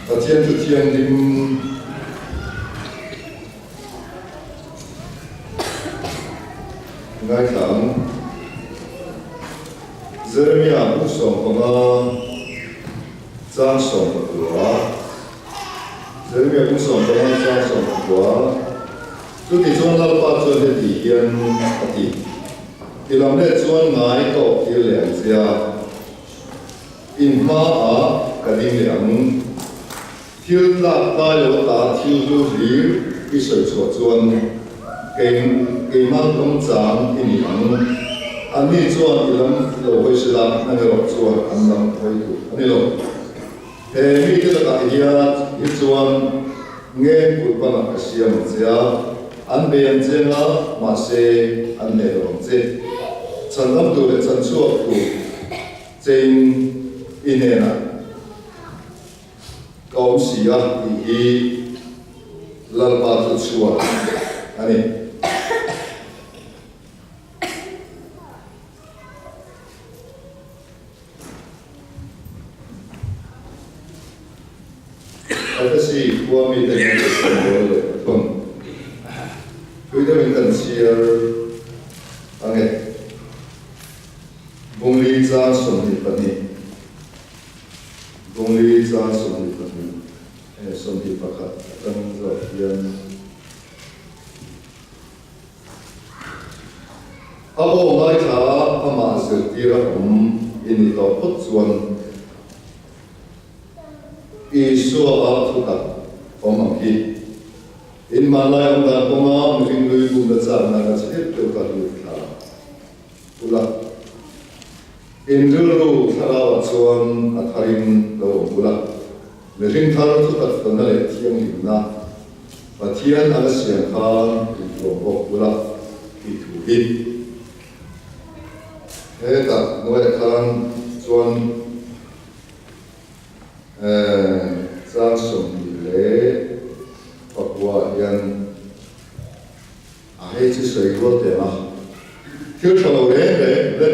Pathian Thu Thianghlim ngaithla ang. Jeremia bu 15 chang 19 Jeremia bu 15 chang 19 Chuti chuan Lalpa chuan heti hian a ti, I lam leh chuan ngai ka awk tir leh ang che a, in hmaah ka ding leh ang. Thil tlak tlai lo ata thil hlu hlir i sawi chhuah chuan kei keimah lam chang i ni ang. Anni chuan i lam lo hawi sela, nang erawh chuan an lam hawi tur a ni lo. He mite lakah hian hi chuan ngen kut bangah ka siam ang che a, an bei ang che anga, mahse an hneh lo ang che. Chhandam tur leh chhanchhuak tur chein i hnenah ka awm si a tih hi Lalpa thu chhuak a ni. Efesi khua mite hian kan bawl leh ka thung. Thui deuhin kan chhiar ang e. Bungli chang 22 Bungli chang 22 eh 21 atang zawk hian. A aw ngaithla a amah zirtir a awm i ni tawh phawt chuan Isua a thutak awm ang hi. In hmanlai awm dan kawnga mihring lui bumna chakna ka chhep deuh ka lut thla ula. In rilru thlarauah chuan a tharin lo awm ula. Mihring thar thutak felna leh thianghlimna Pathian a la siam khan intuam bawk ula tih thu hi hetah hnuaiah khan chuan chang 29 hian A hei chu sawi rual teh a, thil tha lo reng reng le.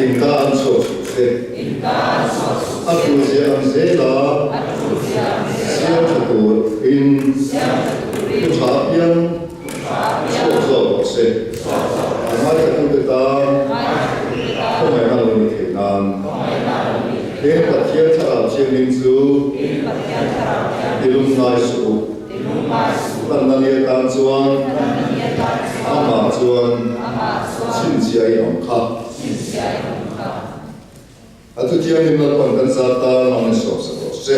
In ka an chhuak suh se. A tu zia ang zel a, siam tha tur in thu tha apiang chhuak zawk rawh se. A ngaithlatute tan khawngaihna lo ni theih nan. Tin Pathian Thlarau Thianghlim chu i lungngai suh u. Hmanna ni atan chuan amah chuan chhinchhiah i awm kha. A thu thianghlim Lalpan kan zat tan mang i sawmsak rawh se.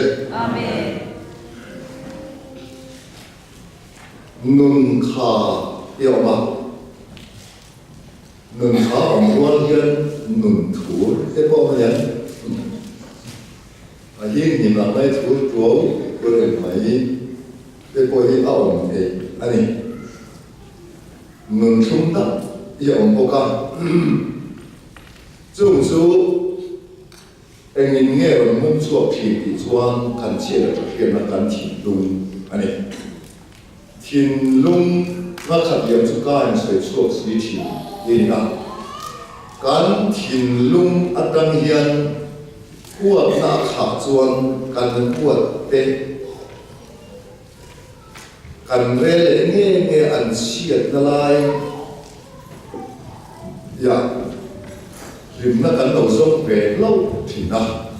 Nun kha i awm a. Nun kha awm rual hian nun thur te pawh a ni ang. A hing hnim ang mai thur tuau tur eng mai te pawh hi a awm thei a ni. Nun thlum tak hi a awm bawk a. Chung chu engin nge rawn mum chhuak thin tih chuan kan chhiat a tha hriatna kan thinlung a ni. Thinlung ngakhat liam chu ka insawi chhuak si thin i ni a. Kan thinlung atang hian huatna a khah chuan kan huat te kan rel leh nge nge an chhiatna lai ya hlimna kan lo zawng ve hlauh thin a.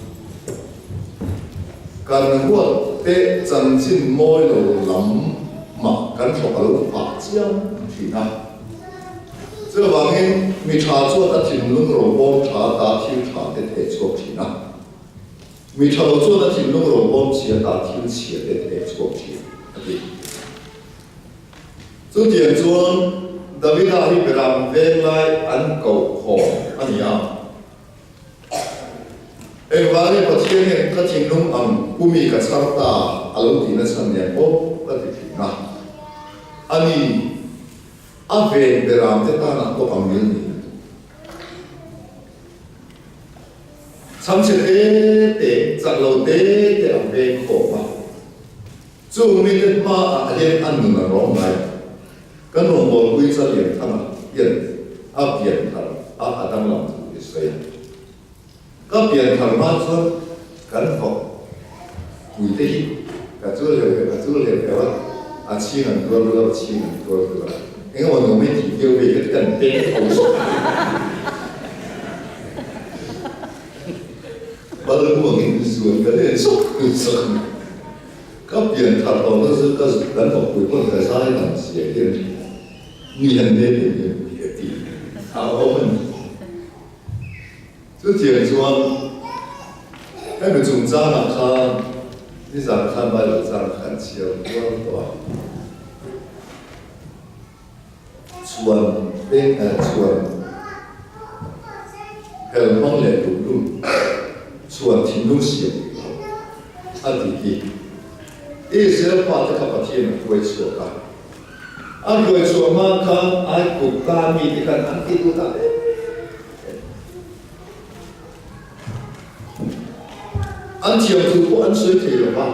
Kan huat te chanchin mawi lo lam mah kan thawk a lo fah chiang thin a. Chuvangin mi tha chuan a thinlung robawm tha ta thil tha te theh chhuak thin a. Mi tha lo chuan a thinlung robawm chhia ta thil chhia te theh chhuak thin a ti. Chutiang chuan Davida hi Beram venglai an koh khawm a ni a. Engvangin Pathian hian ka thinlung ang pu mi ka chhar ta a lo tihna chhan nen pawh ka ti thin a. A ni, a ven beram te tanah pawh ang mil ni. Chhamchhe te te, chak lo te te a veng khawm a. Chung mite hmaah hian a nun a rawng ngai. Kan rawngbawlpui Chalianthanga hian a pianthar a a danglam thu i sawi a. Ka pianthar hma chuan kan vawk Puite hi ka chul hleuh hleuh, a chul hleuh hleuh a, a chhing an tuar deuh a, a chhing an tuar deuh a. Eng emaw nuam hi tih viau ve hian kan peng tho zawk. Balmuangin zuan ka len zawk zawk a ni. Ka pian thar tawh na chu ka kan awpui pawn ka zai dang zia hian mi han ve ve hian a ti a awm a ni. Chutiang chuan hemi chungchangah khan nizan khan Bible chang kha an chhiar kual tawh a. Chhuan peng eh chhuan hel hmang leh luhlul chhuan thinlung siam tih loh a ti hi Israel fate kha Pathian a hruai chhuak a. A hruai chhuah hma khan Aigupta mite khan an ti duh ta em em. An thiam thu pawh an sawi thei lo va.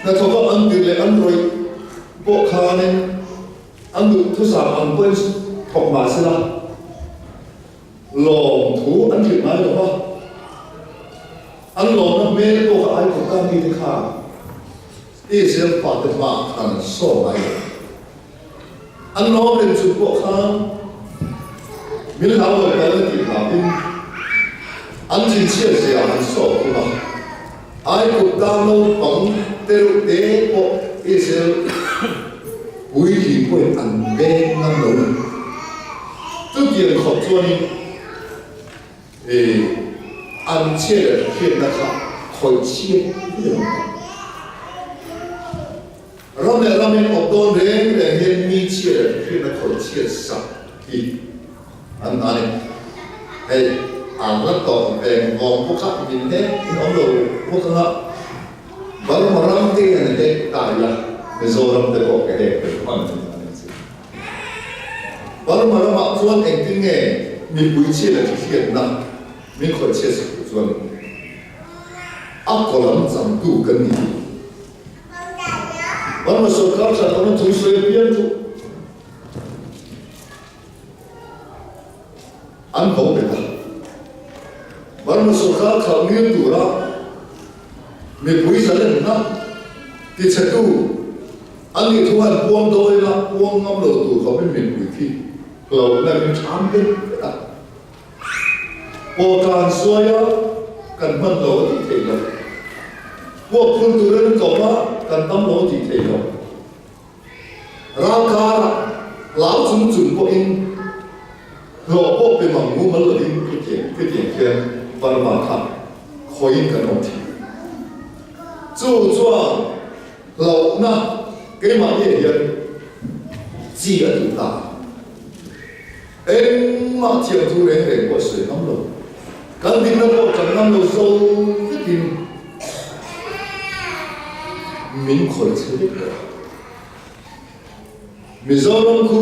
Hnathawka an tirh leh an rawih pawh khanin an duhthusam ang pawhin thawk mah sela lawmthu an hrilh ngai lo va. An lawmna hmel pawh kha Aigupta mite khan Israel fate hmaah khan an saw ngai lo. An lawm reng chung pawh khan min hlau lo kal na tih hlauhin an thinchhiat zia an saw thung a. Aigupta naupang te reuh te pawh Israel puitling pawhin an veng ngam lo a ni. Chutiang khawp chuanin an chhiat leh hriatna kha khawih chhiat viau ang ta. Ram leh ramin awp dawn reng reng hian mi chhia leh hriatna khawih chhiat sak hi an hna a ni. Hei an la tawh veng vawng bawk a, min hek in awm lo bawk anga Burma ram te hian hek ta ila Mizoram te pawh ka hek ve hman a ni a ni chu. Burma ramah chuan engtin nge mipui chhia leh hriatna min khawih chhiat sak tur chuan a kawlam changtu kan ni. Burma sorkar that awm a thu sawi apiang chu an ho bet a. Burma sorkar khalh ngil tura mipui zalenna tichhetu an nih thu han puang dawi la, puang ngam lo tur khawpin mipui khi hlauhna in ṭham bet bet a. Pawhtan suaia kan hman lo a tih theih loh. Puak phun turin kawm a kan tam lo a tih theih loh. Ralkarah hlau chung chung pawhin hlawh pawh pe mang mumal lovin khutiang khutiang khian Burma kha khawiin kan awm thin. Chu chuan hlauhna keimahni ah hian chi a duh ta. Engmah thiam thu reng reng pawh sawi ngam lo. Kan dikna pawh kan ngam lo zo vekin min khawih chhe vek lo. Mizoram khu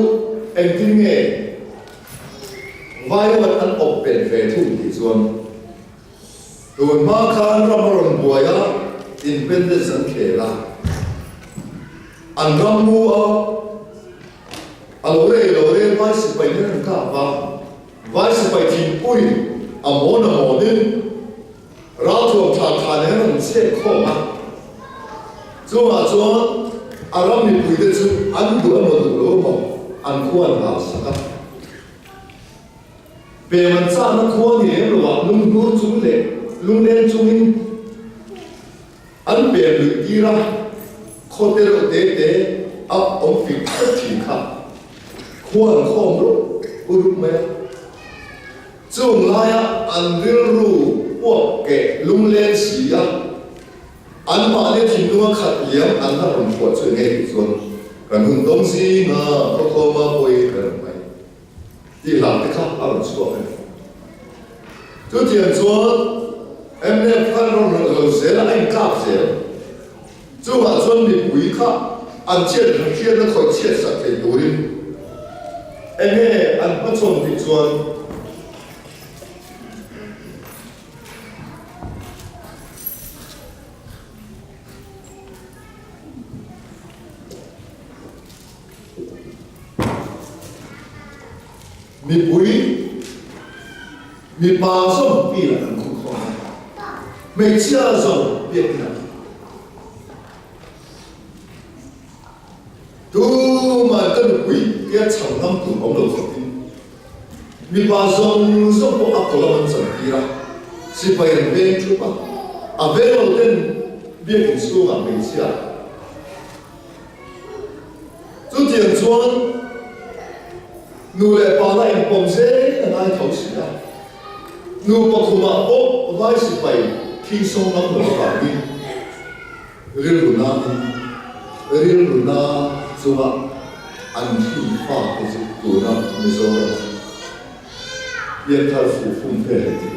engtin nge Vaiawat an awp bet ve thung tih chuan tun hma khan ram a rawn buai a, independence an khel a, an ram mu a, A lo rei lo rel vai sipai nen an kap a, vai sipai thingpui a mawn a mawnin ralthuam tha tha nen an chet khawm a. Chungah chuan a ram mipuite chu an duh emaw duh lo emaw an khua an hal sak a. Pem an chahna khua ni lem loah lunghnur chung leh lungleng chungin An pem luih tir a, khaw te reuh te te a awm fik tlat thin kha. Khua an khawm rup rup mai a. Chung laia an rilru puak keh lungleng si a, anmahni thinlunga khat liam an la rawn phuah chu enge tih chuan kan hun dawng zinga khaw khawma pawi ber mai tih hlang te kha a rawn chhuak a ni. Chutiang chuan mnf khan rawn rawlh lo zel a, a inkap zel. Chungah chuan mipui kha an chhiat hriatna khawih chhiat sak thei turin enge an hmachhawn tih chuan Mipui mipa zawng pi lah an khum khawm a. Hmeichhia zawng biakin a ti. Tuman ka nupui tia chhang ngam tur awm lo khawpin mipa zawng zawng pawh a kawlam an chantir a, sipai an veng thup a, a veng lo ten biakin chhungah hmeichhia Chutiang chuan nu leh pa la inpawm zel a ngai tho si a, nupa khumah pawh vai sipai thing sawng ngam lo avangin rilru nain rilru na chunga an hlim fa te chu tuna Mizoram pianthar fuh fum vel an ti.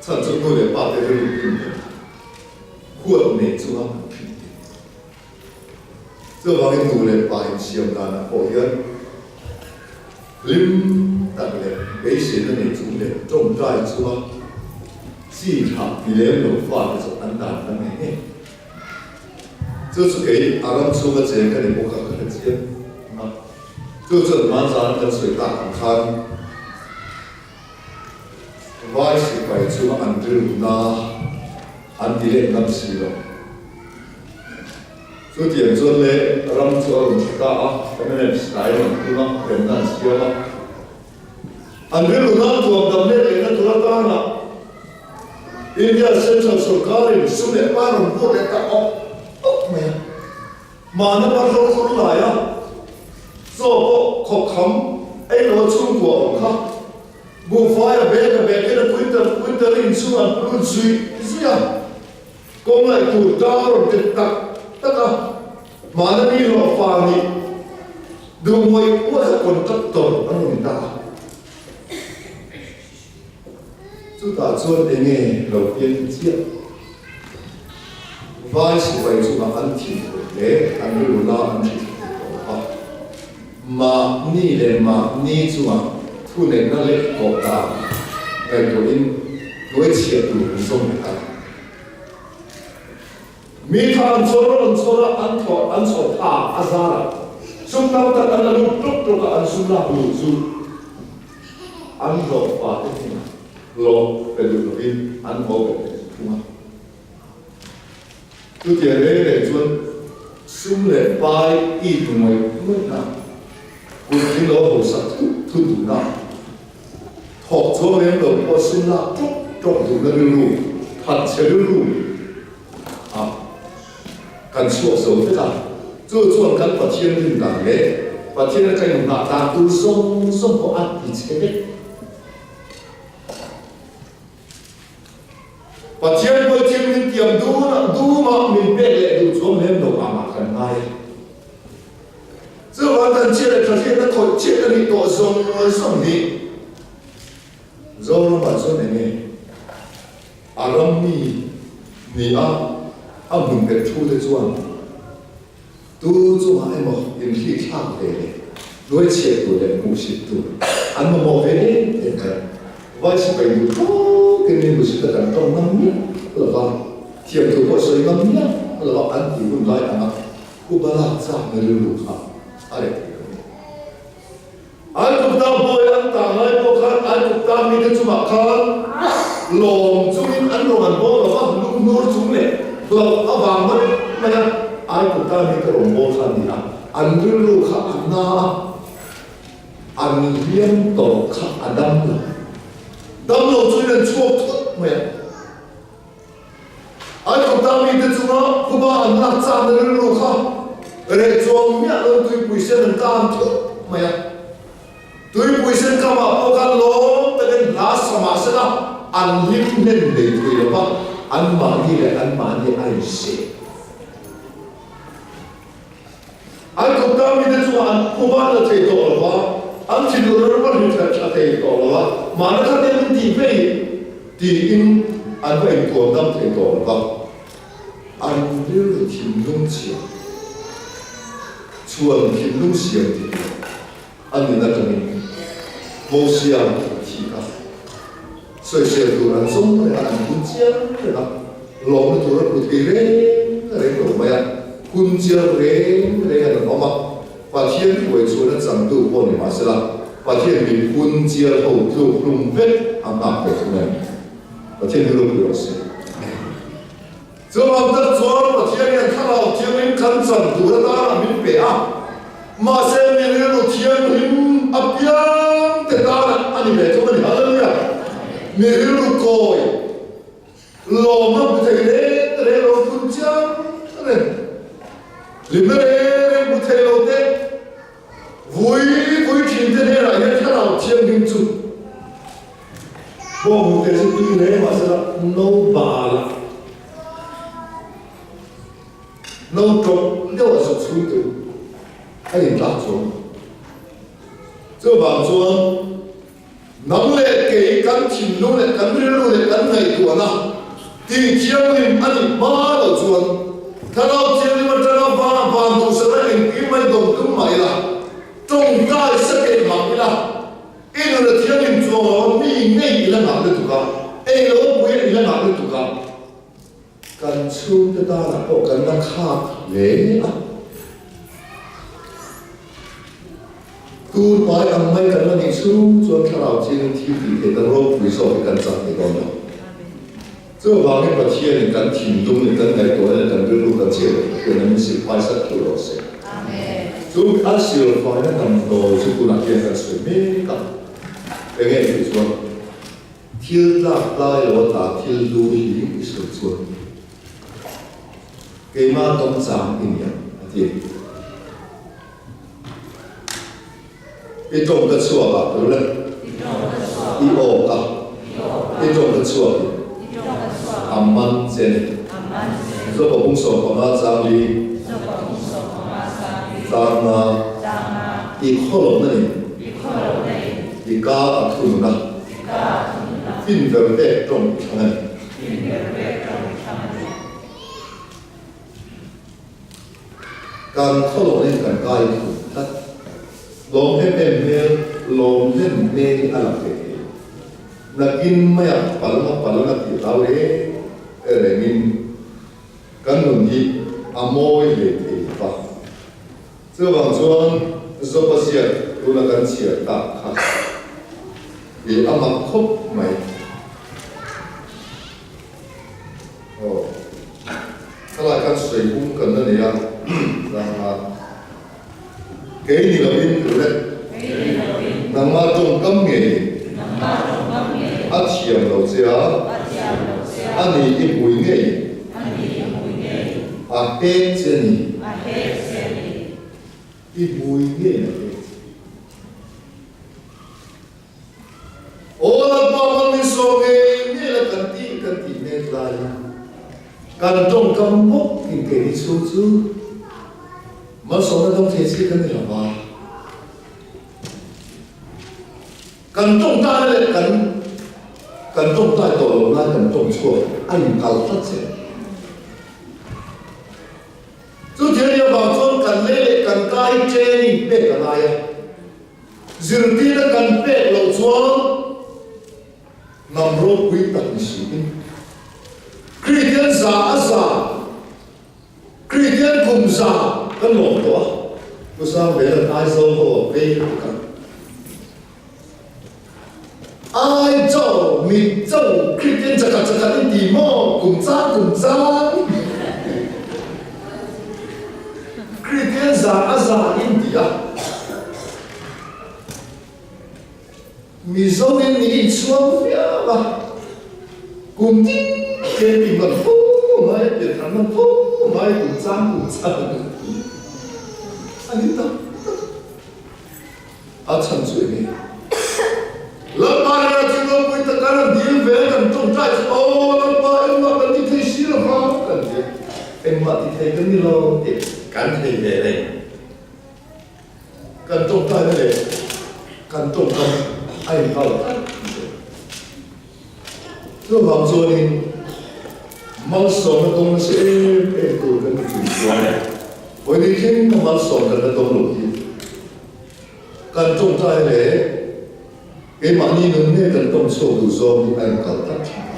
Chhan chu nu leh pa te rilru hlim ber huat nei chunga an hlim tih. Chuvangin nu leh pa insiam danah pawh hian hlim tak leh beiseina nei chung leh tawngtai chunga chi thlah ti lem lo fate chu an dan ta ngei ngei. Chu chu kei a ram chhunga cheng ka ni bawk a ka hre chiang a, chu chuan hmanzan kan sawi tak ang khan Vai sipai chu an rilruna an ti leh ngam si lo. Chutiang chuan le ram chu a rawn tha ta a, mnf style an tum a, remna an siam a. An rilruna thuam dam let lehna tur atana India Central sorkarin sum leh pa rawn buat leh ta awk awk mai a. Mahna parlo khur laia chaw pawh khawp kham ei lo a chhungkua awm kha. Buhfai a bag a bag in a quintal quintal in chhung an lut zui zui a, kawng laih tur tar rawn ti tak tak a, mahna mi hlawh fa nih duh ngawih ngawih a contractor an rawn ta a. Chutah chuan enge lo pian chiah? Vai sipai chungah an thin tur leh an rilru an hri thla thei tawh lo va. Mahni leh mahni chungah thuneihna leh tawh dan ngaihtuahin hnuai chhiah tur an zawm leh ta. Mi kha an chawr an chawr a, an thaw an chawr tha a zar a, sum tam tak an la lut tluk tluk a, an sum lak luh chu an hlawhfa te hnenah hlawh pe duh lovin an haw pe leh thung a. Chutiang reng reng chuan sum leh pai it ngawih ngawihna, kut tling lo hausak thut thut duhna, thawk chuang lem lo pawh sum lak ṭawk ṭawk duhna rilru, thatchhe rilru a kan chhuak zo vek a, chu chuan kan Pathian rin dan leh Pathian atangin nghah dan tur zawng zawng pawh a ti chhe vek. Pathian pawh thil min tiam dun duma min pek leh duh chuang lem lo angah kan ngai a. Chuvang kan chhiat leh thahriatna khawih chiah a nih tawh zawng zawng hi Zoramah chuan eng nge a ram mi ni a a hmun bet thu te chuan tu chungah emaw inhrik thlak ve leh hnuai chhiat tur leh hmuhsit tur an mamawh ve em em mai. Vai sipai duh tawkin min hmuhsit a kan tawng ngam miah lo va, thiam thu pawh sawi ngam miah lo va an tih hun lai anga Upa lak chakna rilru kha a reh thei lo. Aigupta bawi an tah lai pawh khan Aigupta mite chungah khan lawm chungin an rawn an bawl lo va, lunghnur chung leh hlauh avang mai mai a Aigupta mite rawn bawl kha an ni a, an rilru kha a na a, an hliam tawrh kha a dam lo. Dam lo chungin an chhuak thut mai a. Aigupta mite chunga khuba an lak chakna rilru kha reh chuang miah lo tuipui sen an tan thut mai a. Tuipui sen kamah pawh khan lawm takin hla sa mah sela an hlim hnem hlei thei lo va, anmahni leh anmahni a inseh. Aigupta mite chunga an khuba la thei tawh lo va, an thinur ram a hlim tha tha thei tawh lo va, mahna kha te min tih phei tiin an va intuam dam thei tawh lo va, an rilru thinlung chhia chuan thinlung siam dik lo a nun atangin Mosia thi a sawisel tur an zawng reng a, an hun chiang reng a, lawmna tur a hmu thei reng reng lo mai a, hun chiang reng reng an awm a, Pathian hruai chuan a changtu pawh ni mahsela Pathian min hun chial ho tluk hlum vek a nghak ve thung em? Pathian hi ropui rawh se. Chuvang tak chuan Pathian hian Thlarau Thianghlim kan chan tur atana min pe a, mahse mi rilru thianghlim apiang te tan a ni ve thung a ni. Hallelujah! Mi rilru kawi lawmna hmu thei reng reng lo phun chiang reng, hlimna reng reng hmu thei lo te, Vui vui thin te hnenah hian Thlarau Thianghlim chu bawng te chu tui hle mahsela no bal a, no tawp deuh a zuk chhung tur a intlak chuang. Chuvang chuan nang leh kei kan thinlung leh kan rilru leh kan ngaihtuahna tih thianghlim a nih hma loh chuan Thlarau Thianghlim atanga van van duhsakna engkim mai dawm tum mah ila, tawngtai sakei mah ila, i nuna thianghlim chuang lo a mi ngei ila ngah lutuk a, ei lo a pui a ila ngah lutuk a, kan chhungte tanah pawh kan la khak hle a. Tun hmai ang mai kan la nih chhung chuan Thlarau Thianghlim thil tih theihna ropui zawk hi kan chak thei dawn lo. Chuvangin Pathianin kan thinlung leh kan ngaihtuahna leh kan rilru kan chhiat loh hian a min silfai sat theuh rawh se. Chu a silfaina damdawi chu tunah hian kan sawi mek a, enge tih chuan thil tlak tlai lo ata thil lu hi i sawi chuan keimah kam chang i ni ang a ti a ni. I tawng ka chhuak ah tur le. I aw ka. I tawng ka chhuak in. A man che ni. Zopa pung 15 chang li. Chang nga. I khawlawmna in. I ka a thunun a. Fin ver pek tawng i thlang a ni. Kan khawlawhin kan kai thum tlat. Lawm em em hmel, lawm hnem hmel hi a lang ve thei. Nakin maiah palanga palanga tih hlau reng rengin kan nun hi a mawi hle thei va. Chuvang chuan Zopa ziak tuna kan chhiar tak kha i a mak khawp mai. Aw, khalai khan sawi pum kan la nei a, zanga kei ni lovin tule nangmah tawngkam ngei a thiam lo che a, a ni i hmui ngei a hek che ni, i hmui ngei a hek che. Aw Lalpa man min sawm ngei ngei la kan tih kan tih mek laiin kan tawngkam bawk in keini chhung chu malsawmna dawng thei chi kan ni lo va. Kan tawngtaina leh kan kan tawngtai tawh loh lai kan tawng chhuak a inkal tlat zel. Chu thil nia vang chuan kan lei leh kan kai training pek a ngai a. Zirtirna kan pek loh chuan hnam ropui tak ni siin Kristian za a za, Kristian kum za kan lawm tawh a, Pu Sangvela'n Aizawl ho a vei lutuk a. Aizawl mit cho Kristian chakhat chakhat in ti maw kum chang kum chang Kristian za a za in ti a. Mizo in min inchhuang viau a, kum tin camping man fo mai, pianthar man fo mai, kum chang kum chang a ni tak tak. A chhan chu enge? Lalpa hnenah thil ropui tak a rawn dil ve a, kan tawngtai chu aw Lalpa engmah kan ti thei si lo va kan ti a, engmah ti thei kan ni lo tih kan thei ve reng. Kan tawngtaina leh kan tawngkam a inkal tlat zel. Chuvang chuanin malsawmna dawng nasa em em tur kan ti chung chuan vawi thleng a malsawm kan la dawng lo hi kan tawngtai leh keimahni nun nge kan tawng chhuak duh zawng hi a inkal tlat thin a.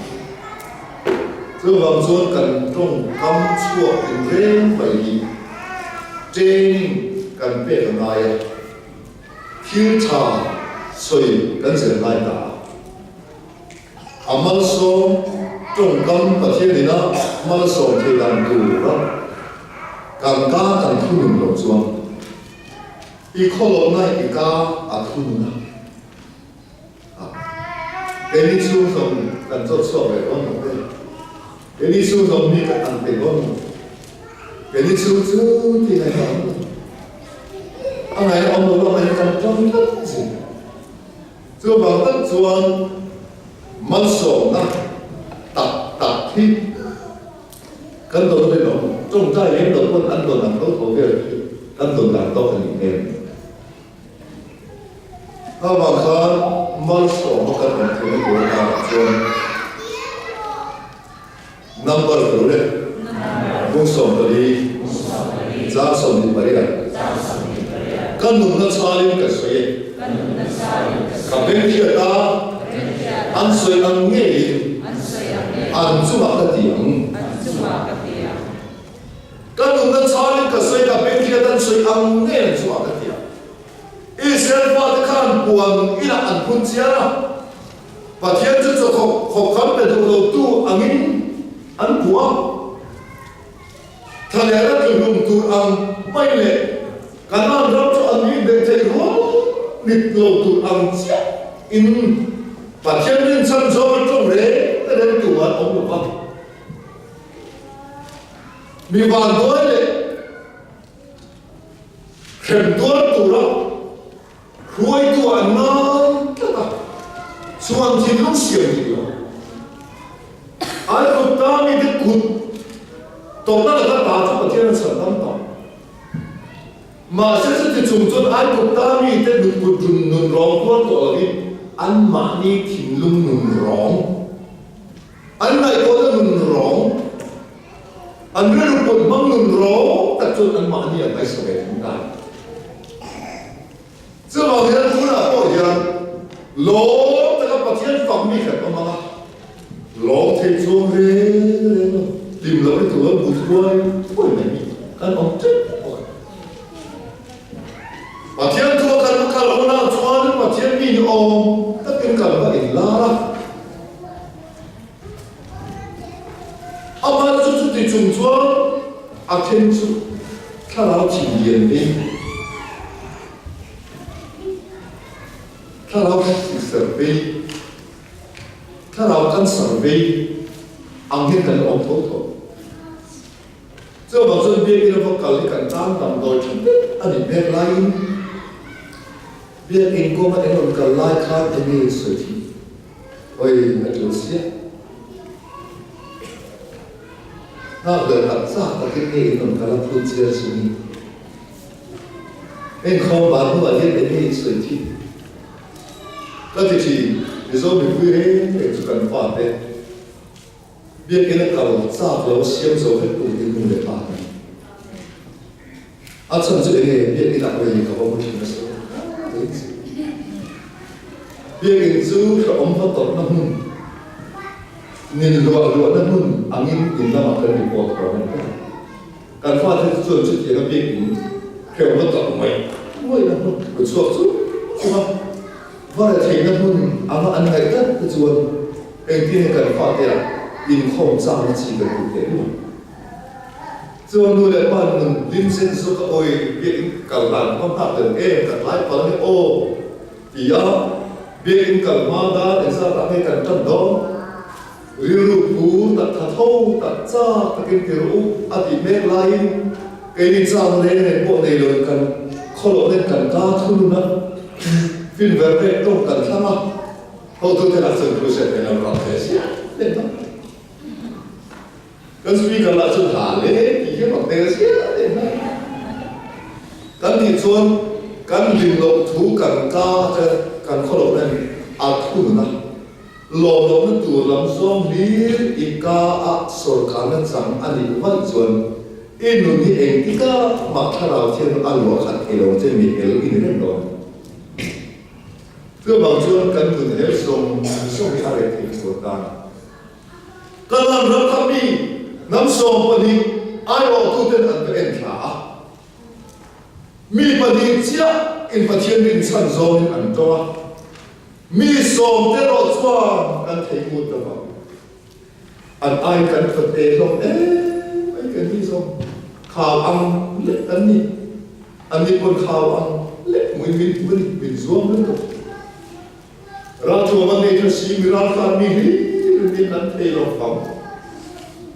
Chuvang chuan kan tawngkam chhuak inreng mai hi training kan pek a ngai a, thil tha sawi kan zir ngai ta a. A malsawm. Tawngkam Pathian ina malsawm thei dan tura kan ka kan thunun loh chuan i khawlawhna i ka a thunun a. Keini chhung zawng kan chawt chhuak ve dawn lo ve. Keini chhung zawng mi kan ang thei dawn lo. Keini chhung chu tih ngaihna awm lo. A ngaihna awm lo lamah hian kan tang tlat zin. Chuvang tak chuan malsawmna tak tak hi kan dawn rin awm. Tawngtai lem lo pawn an dawn ang tho tho vel hi kan dawn dan tawk a nih hmel. Amah khan malsawma kan awm theihna tur atangah chuan number tur e, bung 14, chang 28, Ka nunna chhalin ka sawi e, ka beng hriat a, an sawi ang ngeiin an chungah ka ti ang. Ka nunna chhanin ka sawi ka beng hriat an sawi ang ngei an chhuah ka ti a. Israel fate khan puan inah an phun chiar a, Pathian chu chaw khawp khawp kham pe duh lo tu angin an puh a. Thlalera tluhlum tur ang mai leh Kanaan ram chu an mi beh theih rual mit lo tur ang chiah in Pathian rinchhan zawng a tawng reng reng tu an awm lo va. Mi vanduai leh hrem tuar tura hruaitu an ngai tlat a, chuan thinlung siam dik lo. An kut ta mite kut tawrhna laka ta chu Pathian a chhan tam tawh. Mahse chuti chung chuan Aigupta mite nun kut run nun rawng tuar tawh lovin anmahni thinlung nun rawng An ngaihtuahna nun rawng, an rilru pawt hmang nun rawng tak chuan anmahni an ngaihsa ve thung ta. Chuvang hian tunah pawh hian lawm taka Pathian fak mi kan awm ang a, lawm thei chuang reng reng lo, hlim loh hi tur a but huai huai mai mi kan awm tep bawk a. Pathian thu a kan kal hunah chuan Pathian mi ni awm takin kan va inlar a. Amah chu chuti chung chuan a then chu thlarau thin lian vei, thlarau hrisel vei, thlarau cancer vei ang hian kan la awm tho tho. Chuvang chuan Biakinn a va kal hi kan tan damdawi tha ber a nih mek laiin Biakinn kawnga eng rawn kal lai khan eng nge in sawi thin? Oi, a tul sia. Nghak hlel tak chak takin nge in rawn kal a phut chiar chungin. Heng khawm ban hnuah hian eng nge in sawi thin? Ka ti thin, Mizo mipui reng reng chu kan fate Biakinn a kal chak lo siam zo vek tur hi hnu leh pa a ni. A chhan chu enge Biakinn ah oi ka va hmu thin a sawi a ti. Biakinn chu hrehawm va tawrhna hmun, nin luah luahna hmun angin in lamah kan report huam a ni ber. Kan fate chu chuan chutianga Biakinn hrehawm va tawrh mai maina hmun rawn chhuak chu chunga va retheihna hmun anga an ngaih tlat te chuan engtin nge kan fate ah inkhawm chakna chi kan duh teh luah. Chuan nu leh pa nun hlim sen zawk a awi biakinn kal dan hma nghak tel em kan lai pal nge aw ti a biakinn kal hma dan engzat ah nge kan tan dawn rilru phur tak tha tho tak chak takin ti rawh u a tih mek laiin keini chang reng reng pawh nei loin kan khawlawh nen kan ka thunun a fin ver vek tawng kan thlang a hotute lah chuan crusade kan lo rah ve ziah nen a. Kan speaker lah chuan ha le tih hi a mak tel ziah em a. Kan tih chuan kan hlim loh thu kan ka te kan khaw loh na ni a thun a. Lawm lohna tur lam zawng hlir i ka a sawrkarna chang a nih vaih chuan i nun hi engtika mah thlarau thian a luah khat thei lo che mi hel i ni reng dawn. Chuvang chuan kan nun hel zawng zawng hi a reh thei tur tan. Kanaan ram kha mi hnam 12 aiawhtuten an va en thla a. Mi pahnih chiah in Pathian rinchhan zawngin an tawng a, mi sawm te erawh chuan kan thei ngut lo vang. An ai kan tha te hlawm em mai kan ni zawng. Khau ang leh kan ni. An ni pawn khau ang leh hmui min hmu a ni, min zuam lutuk. Ralthuam an nei tha si, mi raltlan mi hlir in an thei lo fang.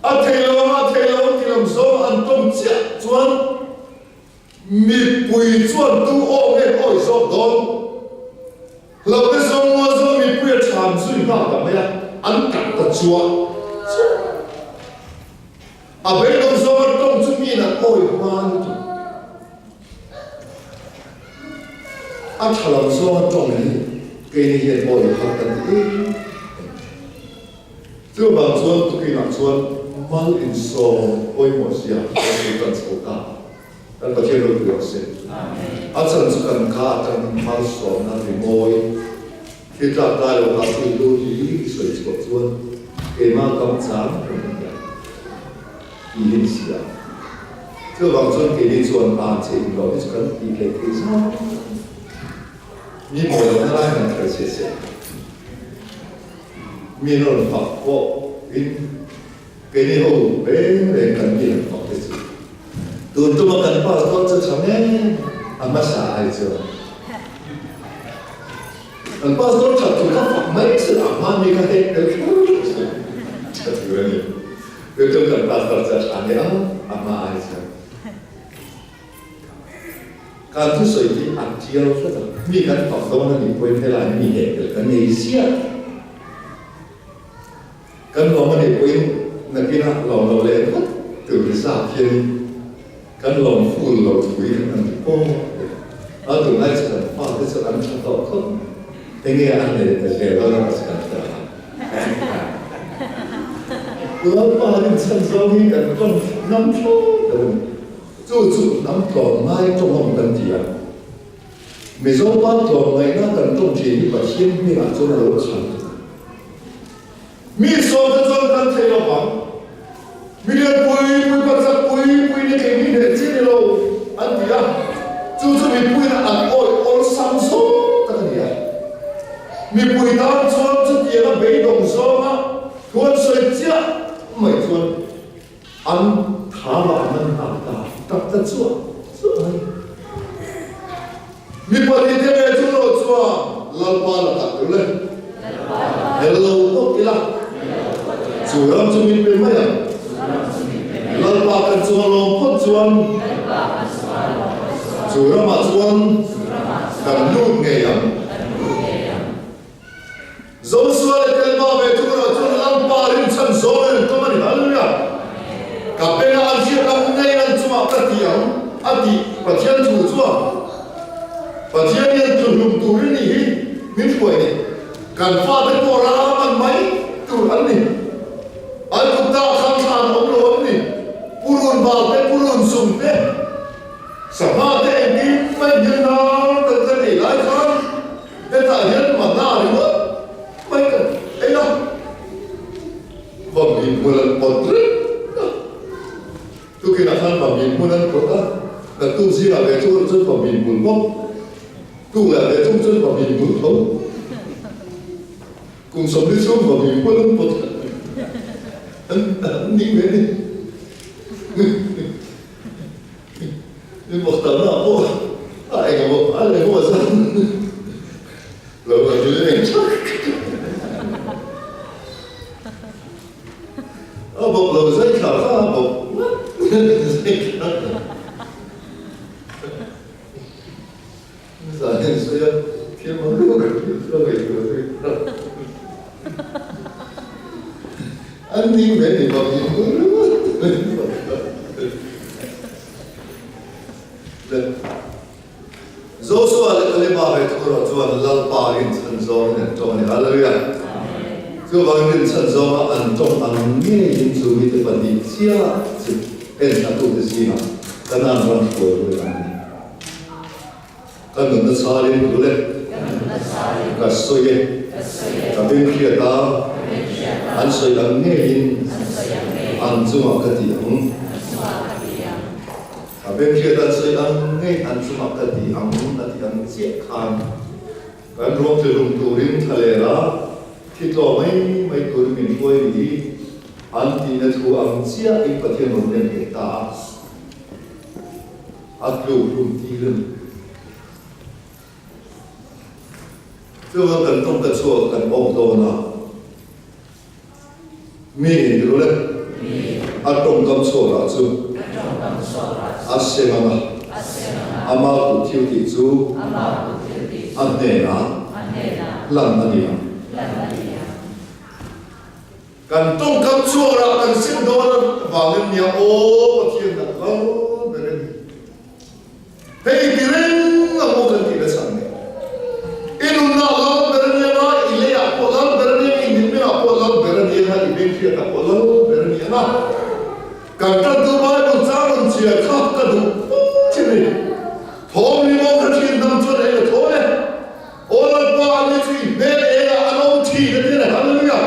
A thei lo ang a thei lo ang ti lam zawng an tawng chiah chuan mipui chuan tu aw nge awi zawk dawn? Hlauhna zawng mual zawng mipui a ṭham zui nghal ta mai a, an kat ta chuah chiah. A beidawng zawng an tawng chu miin an awi hma lutuk. A tha lam zawnga tawng hi keini hian awi har kan ti em em. Chuvang chuan tukinah chuan mal insawm pawimawh zia kan hmu tan chho ta. Kan Pathian ropui rawh se. A chhan chu kan ka atangin malsawmna rimawi thil tlak dai lo kha thil lu hi i sawi chhuah chuan keimah kam chang reng a nia tih hi ni si a. Chuvang chuan keini chuan a che in loh hi chu kan tih hleih thei zau mi mawi lohna lai han kher che se mi rawn fak pawh in Keini ho reng reng kan mi han fak te chu tun tuma kan pastor chu tha ngei a hmasa ai chuan kan pastor that tur kha fak mai se a hma mi kha hek tel kher se tha tur a ni tun tum kan pastor chu a tha nia a hma ai chuan kan thusawi hi a tial tlat a mi kan fak dawn a nih pawhin helai mi hek tel kan nei ziah. Kan lawm a nih pawhin nakinah lawm lo leh vat tur hi zat hianin kan lawm ful lo thui kan han ti pawh a. A tunlai chu kan fate chu an tha tawh khawp mai. Enge a nei ta hle dawn a kan hria a. Lalpa rin chhan zawng hi kan tawng hnam thlawt lo a ni. Chu chu hnam tlawmngai tawngawm kan ti a. Mizo pa tlawmngaihna kan tawng thin hi Pathian hmingah chuan a lo chhan. Mi sawmte chuan kan thei lo vang. Mi lian pui pui pachak pui pui ni thei mi hneh chi ni lo an ti a, chu chu mipuiin an awih awlsam zawng tak a ni a. Mipui tan chuan chutiang a beidawng zawnga thu an sawi chiah mai chuan an tha ah an nghak ta tak ta chuah chuah mai. Mi pahnihte ve chu rawh chuan Lalpa lakah tur le. Hello bawk ila. Chu ram chu min pe mai ang. Lalpa kan chunga lawm phawt chuan chu ramah chuan kan lut ngei ang. Joshua leh Kaleba ve chu rawh chuan Lalpa rinchhan zawng in an tum a ni. Hallelujah! Ka bengah an hriat ang ngei an chungah ka ti ang a tih Pathian thu chuan Pathian hian tluhlum turin nih hi min hruai ni. Kan fate pawh ram an mai tur an ni. An kut ah khan thlan awm lo an ni. Purun bal te, purun zum te. Sangha te engkim mai hian nar kan kan ei lai khan hetah hian manna ringawt mai kan ei a, Bawmhni hmun an pawt reng a, tukinah khan bawmhni hmun an pawt a, naktuk zingah ve chu chuan bawmhni hmun bawk, tuklah ve thung chuan bawmhni hmun tho, kum 40 chhung bawmhni hmun an pawt an ning ve a ni. Mi pakhatna pawh a engemaw a leh maw zan lo kan ti leng thak a bawk lo zai thla kha a bawk zai thla zan in sawi a thil mang lu ka ti chu a ngaihtuah zui an ning ve ni bawk in Joshua leh Kaleba ve thung erawh chuan Lalpa rinchhan zawngin an tawng a ni. Hallelujah! Chuvangin rinchhan zawnga an tawng ang ngeiin chu mite pahnih chiah chu enthlatute zingah Kanaan ram hruai ruai an ni. Ka nunna chharin dul e, ka sawi e, ka beng hriat a, an sawi ang ngeiin an chungah ka ti ang. Ka beng hriat an sawi ang ngei an chungah ka ti ang a ti ang chiah khan kan ruang thlirung turin thla leh a, thi tlaw mai mai turin min hruai ni hi. An tihna thu ang chiahin Pathian rawn nem ngei ta a, a tluk hlum tir a ni. Chuvang kan tawngka chhuak kan awk dawn a, mi in ru le, a tawngkam chhuak lah chu a sem ang a, ama kut thil tih chu a hnenah hlan a ni ang. Kan tawngkam chhuak lah kan sim dawn avangin nia aw Pathian a kal ber a ni. Hei ti reng ang aw kan tih na chhan nen. I nunna a lal ber a nia nga, i leiah pawh lal ber a nia, i mitmengah pawh lal ber a nia nga, i benghriatah pawh lal ber a nia nga. Kan tantu Bible chang rawn chhiar kha ka duh thin a ni. Thawm lim aw kha thin dam chuan eng a thawn e. Aw Lalpa a ni chu i hmel eng ah an awm thin a ti a ni. Hallelujah!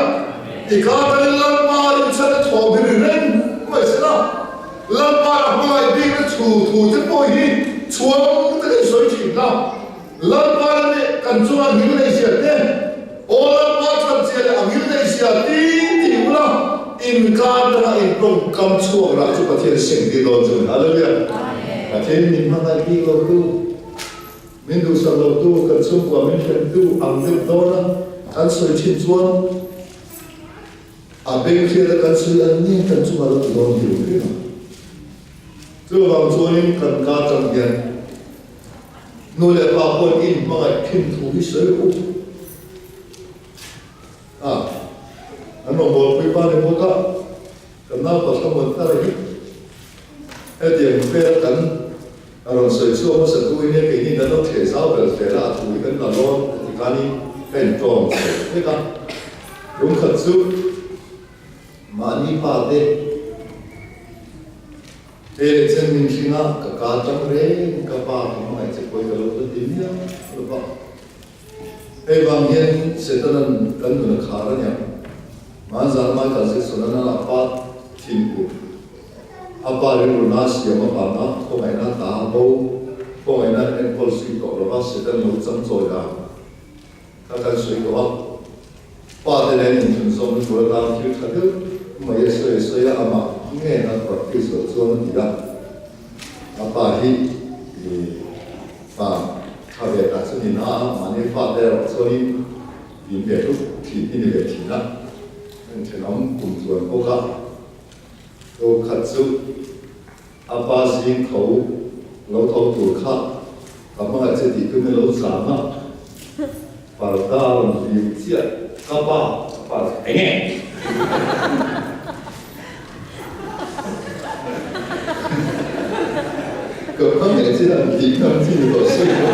I ka atangin Lalpa rinchhan a thawm hi ri reng mai se la. Lalpa a hmangaih bikna thu thu te pawh hi chhuang takin sawi thin la. Lalpa la nih kan chunga ngil nei zia te, Aw Lalpa that zia leh a ngil nei zia ti ti ula inkar tanga intawngkam chhuak rah chu Pathian seng tir dawn chu a ni. Hallelujah! Pathian min hmangaih bik lo tu. Min duhsak lotu, kan chhungkua min hremtu ang deuh dawn a, an sawi thin chuan a beng hriat a kan sawi an ni kan chungah lo ti dawn hrim hrim a. Chuvang chuanin kan ka atang hian nu leh pa pawhin in hmangaih thin thu hi sawi rawh u. A, an rawngbawlpui pa ni bawk a, kan naupa thlamuan thar hi hetiang vel a kan A rawn sawi chhuak hmasa tu in e keini kan lo thleh zau ber zel a, a thu hi kan la lawn a ti khanin ka intawm chho vek a. Lungkhat chu mahni pa te he leh chen min hring a, ka ka tang reng ka pa ka hmangaih che pawi ka lo la ti miau lo va. Hei vang hian Setanan kan nun a khar a niang. Hmanzan Michael Jackson-a nana pa thinur, a pa rilru na siam avanga khawngaihna ta bo, khawngaihna enkawl zui tawh lova Setan lo changchawi dan kha kan sawi tawh a. Pa te nen inthunzawmna tur atan thil tha deuh mai a sawi a sawi a, amah ngen a practice loh chuan a ti a. A pa hi pa tha ve tak chu ni na a, mahni fate erawh chuanin in ve hlup thin hi ni ve thin a, heng thenawm kum chuan bawk a, to khat chu a pa zing tho lo tho tur kha ka hmangaih che tih tum i lo zam a, parda rawn hlim chiah ka pa ka pa chu enge? Ka hmangaih che ang tih ngam chi ni tawh sawi lo.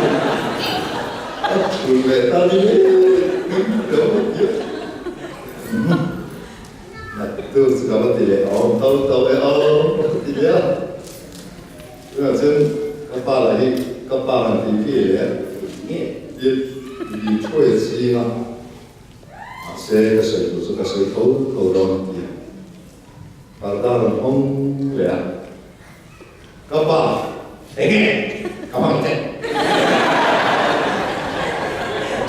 A thul leh ta ni leh in ka va ti a. Naktu chu ka va ti leh awm tho tho e aw ka ti leh a. Tunah chuan ka pa lah hi ka pa han tih fi leh nge tia ti thuai a ching a. Mahse ka sawi tur chu ka sawi tho tho dawn a ti a. Parda rawn hawng leh a, Ka pa, enge ka hmang che?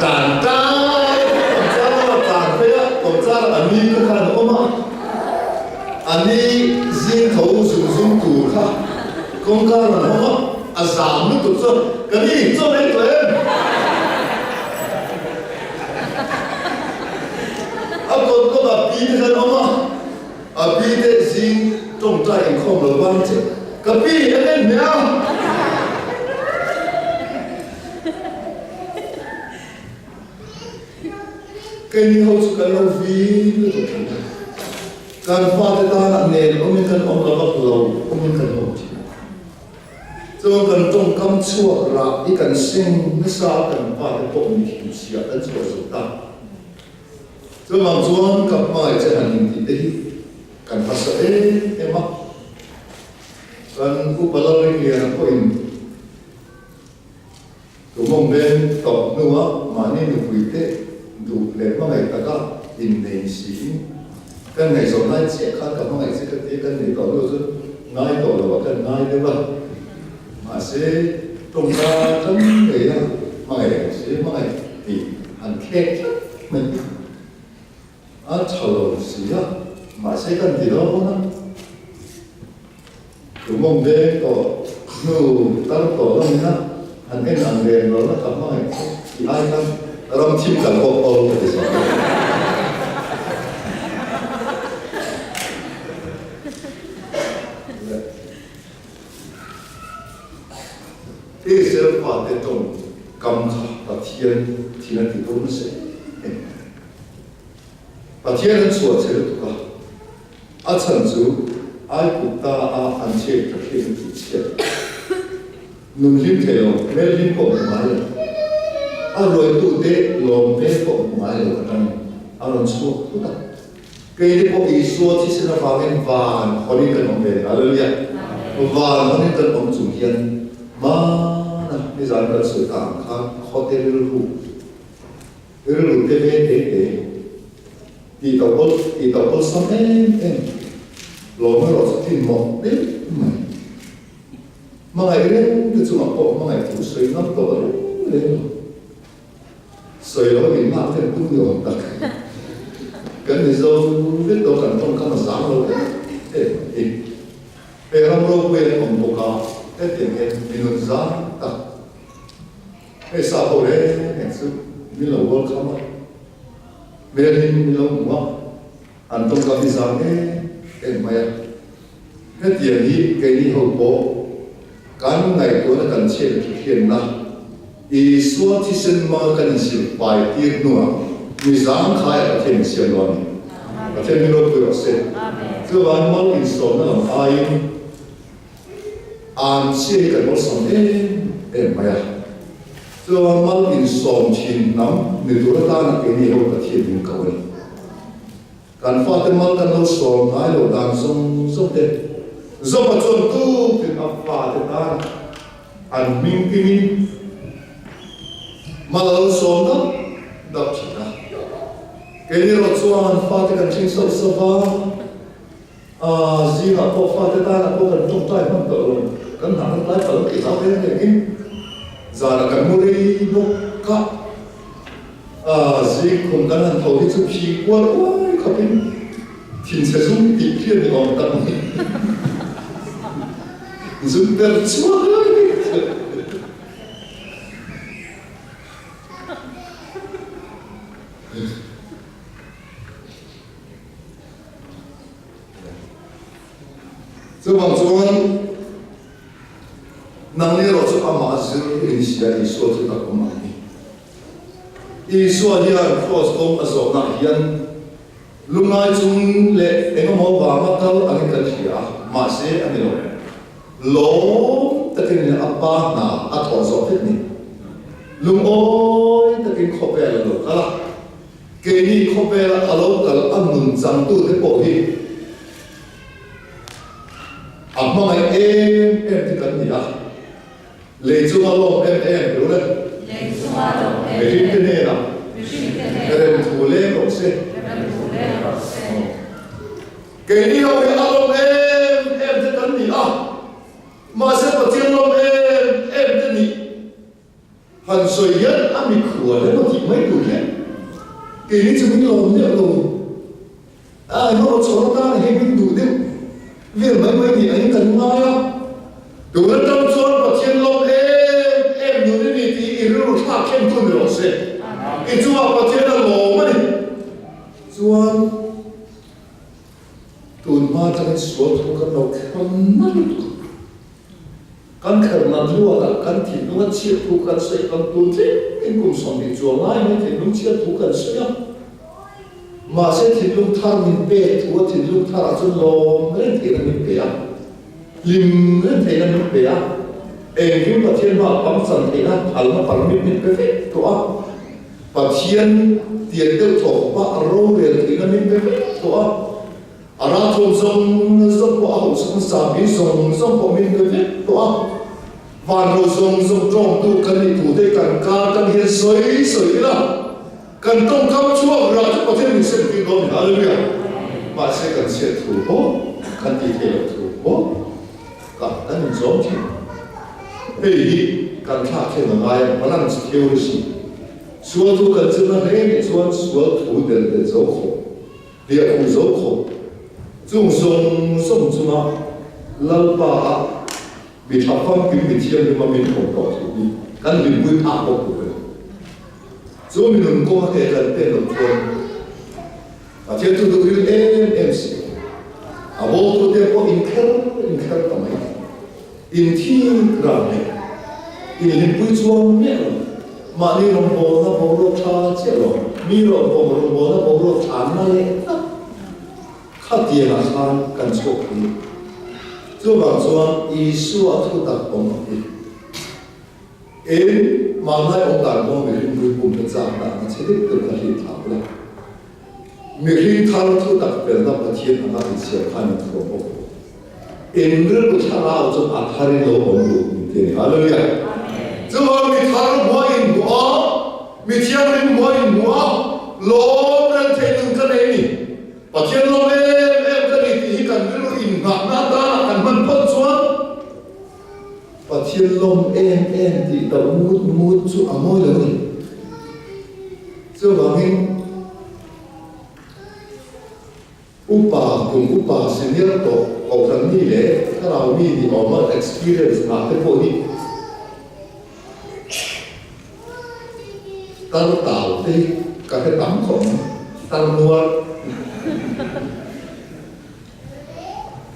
Tlan tlai kawmchar lama tlan phei a, kawmchar a ni te khan a awm a, a ni zing tho zung zung tur kha kawngka rawn hawng a, a zam lutuk chuan, Ka ni, chaw ei tawh em? A kawt lawkah pi te khan a awm a. A pi te zing tawngtai inkhawm lo vang che ka pi en en hmeh a. Keini ho chu kan lo vin lutuk thin a, kan fate tanah nen awmin kan awm lo vak lo awmin kan awm thin a. Chuan kan tawngkam chhuak rah i kan seng nasa a kan fate pawh mi hlimchhiah kan chhuah zo ta. Chuvang chuan ka hmangaih che han intih te hi kan hmasa em em a, kan Upa Lalringliana pawhin tumawm veng tawp hnua mahni nupui te duh leh hmangaih taka innei siin kan ngaihzawn lai chiah khan ka hmangaih che ka tia kan nei tawh hnu chu ngai tawh lo a kan ngai deuh a, mahse tawngka ṭang ngei a hmangaih ang si hmangaih tih han thlek tlat mai a tha lo si a. Mahse kan ti dawn a, tumawm veng tawh hnu tar tawh lamina han en ang reng lo na ka hmangaih che tih ai khan ram thim kal pawh awl ka ti zawk a. Israel fate tawng kam kha Pathian thil a ti dawn nasa em em. Pathian an chhuah che lutuk a, a chhan chu Aigupta a an chhiat ka hriat a tih chhiat. Nun hlim thei lo, hmel hlim pawh hmu ngai lo, a ruaitute lawm hmel pawh hmu ngai lo atangin a rawn chhuak thut a. Keini pawh Isua thisen avangin van hawnin kan awm ve. Hallelujah! Van hawnin kan awm chung hian hmana nizan kan sawi ta ang khan khawte rilru, Rilru te ve te te tih to awl tih to awlsam em em lawm erawh chu thin mawh deuh mai. Hmangaih reng te chungah pawh hmangaih thu sawi ngam tawh reng reng lo. Sawi lo in lak ten tum ni awm tak kan ni zo vek lo kan tawngkam a zang lo em em hi. He ram ropui an awm bawk a hetiang hian minun zang tak Hei sa ho reng reng chu min lo welcome a, hmel in min lo hmu a, an tawngkam hi zang em em mai a. Hetiang hi keini ho pawh kan ngaihtuahna kan chhiat leh hriatna, Isua thisen hmanga kan insil fai tir hnuah mi zangkhaiah Pathian min siam lo a ni. Pathian min ropui rawh se. Chuvangin mal insawmna lam aiin An chhia hi kan awlsam em em mai a, chuan mal insawm thin hnam ni tur atana keini ho Pathian min ko a ni. Kan fate mal kan lo sawm ngai lo dan zawng zawng te Zopa chuan tukin a fate tana an hming pingin mal a lo sawm dap dap thin a. Keini erawh chuan fate kan hring sauh sauh va. A zingah pawh fate tanah pawh kan tawngtai hman tawh lo, kan hnah kan tlai palh tih hlau reng rengin zanah kan mu rei bawk a, a zing khum kan han tho hi chu phi kual uai khawpin thinchhe zum tih hriat ni awm tak mai zum ber chhuak lai mai. Chuvang chuan nangni erawh chu amah zir in sia Isua chu tak awm ang ni. Isua hian kraws kawng a zawhnaah hian lungngai chung leh engemaw vanga kal angin kan hria a, mahse a ni lo. Lawm takin a pa hna a thawh zawh vek ni. Lungawi takin khawvel a lo kal a. Keini khawvela a lo kal a nun changtute pawh hi a hmangaih em em te kan ni a, lei chunga lawm em em ru le. Mihringte hnenah rem thu leng rawh se. Keini ho hi a lawm em em te kan ni a, mahse Pathian lawm em em te nih. Han sawi hian a mikhual emaw tih mai tur hian keini chu min lawm deuh lo. A emaw chhawr atana hei min duh deuh vel mai mai tih angin kan ngai a. Tun atang chuan Pathian lawm em em nun i ni tih i rilru thlak khem tu ni rawh se. I chungah Pathian a lawm a ni. Chuan tun hma atangin sual thu kan lo kher nalh lutuk a. Kan kherna luatah kan thinlung a chhiat thu kan sawi kan tun tling in kum 20 chuang lai mai thinlung chhiat thu kan sawi a. Mahse thinlung thar min pek thu a thinlung tharah chuan lawm reng theihna min pe a, hlim reng theihna min pe a, engkim Pathian hmaah pangchan theihna phalna permit min pe vek tawh a, Pathian tian deuh thaw khawpa a rorel theihna min pe vek tawh a. A ralthuam zawng zawng pawh a hauhsak hmasa mi zawng zawng pawh min pe vek tawh a, vanro zawng zawng tawngtu kan nih thu te kan kar kan hian sawi sawi ila, kan tawngkam chhuak rah chu Pathian min sem tir dawn ni, Hallelujah! Mahse kan chhiat thu pawh, kan tih theih loh thu pawh ka kan inzawm thin. Hei hi kan thlak hian a ngai a, balance theory sual thu kan zirna hle nih chuan sual thu del del zo khawp. Hliah khuh zo khawp. Chung zawng zawng chunga Lalpa a mi tha famkim mi thianghlim a min awm tawh thu hi kan hlimpui phak bawk tur a ni. Chu mi nun kawnga ke kan pen loh chuan Pathian chu duh ril em em si lo. A bawltute pawh inkher inkher ta mai. Inthik ran leh inhlimpui chuang miah lo. Mahni rawngbawlna boruak tha chiah lo, mi rawngbawlna boruak thlanna leh tak khatiangah khan kan chhuak thei. Chuvang chuan Isua thutak awm ang hi. Tin, hmanlai awm dan pawh mihring puipumte chak dahna chhe deuh deuh kha hlim thlah bawk a. Mihring thar thu tak felna Pathian anga insiam khan in thuam bawk. In rilru thlarau chu a tharin lo awm duh min ti a ni. Hallelujah! Chuvang mi thar hmuah in hmuh a, mi thianghlim hmuah in hmuh a, lawm reng theih nun ka nei ni. Pathian lawm em em ka ni tih hi kan rilru inngahna atana kan hman phawt chuan, Pathian lawm em em tih tauh ngut ngut chu a mawi lo a ni. Chuvangin upa, kum upa, senior tawh kohhran mi leh thlarau mi ni awma experience ngah te pawh hi tar tau te hi ka hre tam khawp mai, tar nuar.